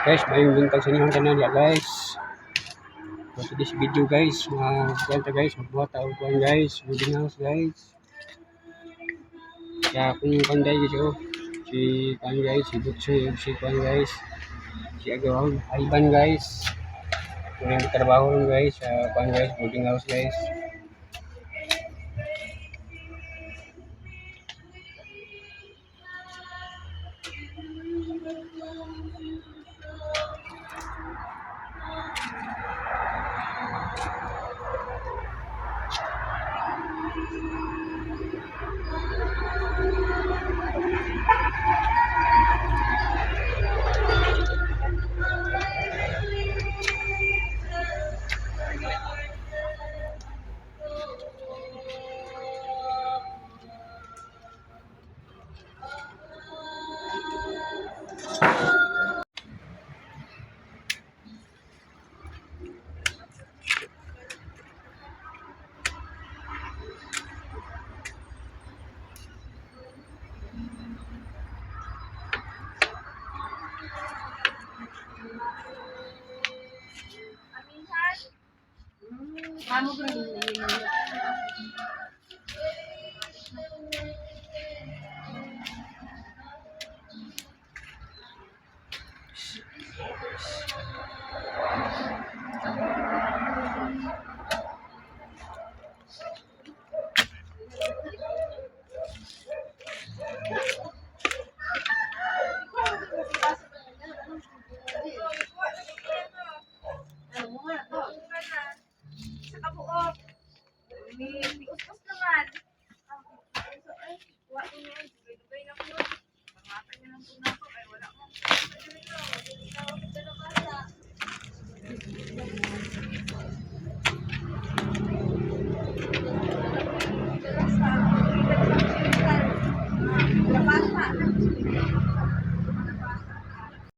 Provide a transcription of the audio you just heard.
Guys, maayong buntag sa inyong tanan ya, guys. For today's video, guys, mga kwenta, guys, magbuhat ta og kuan, guys, boarding house, guys. Kaya kung kanday, guys, oh, si kuan, guys, si Butsoy, si kuan, guys, si Agaw, Ivan, guys. Kung yung trabaho ron, guys, sa kuan, guys, boarding house, guys. Amo ko rin.